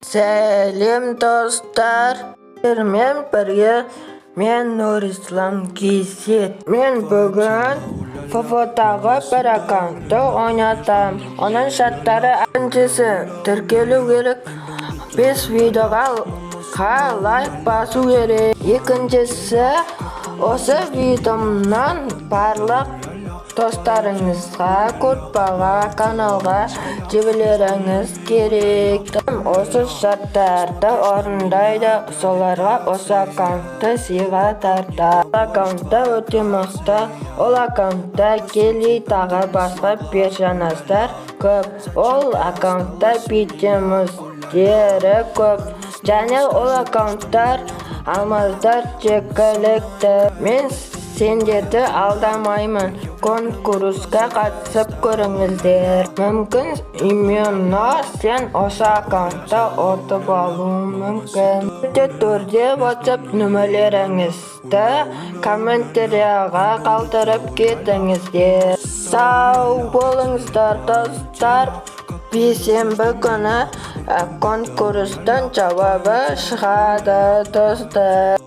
Сәлем, достар! Сіздермен бірге мен, Нұрислам Кизет. Мен бүгін ФФ-тағы бір аккаунтты ойнатам. Оның шарттары: біріншісі, тіркелу керек, бес видеоға лайк басу керек. Екіншісі, осы видеомнан барлық достарыңызға, группаға, каналға жіберіңіз керек. Кім осы шарттарды орындайды, соларға осы аккаунтты сыйға тартады. Аккаунтта өте мықты. Ол аккаунтта Келли, тағы басқа персонаждар көп. Ол аккаунтта питомецтері көп және ол аккаунттар алмаздар жеткілікті. Мен сендерді алдамаймын, конкурсқа қатысып көріңіздер. Мүмкін, именно сен осы аккаунтта ұтып алуың мүмкін. Міндетті түрде WhatsApp нөмірлеріңізді комментарияға қалдырып кетіңіздер. Сау болыңыздар, достар! Бейсенбі күні конкурстың жауабы шығады, достар.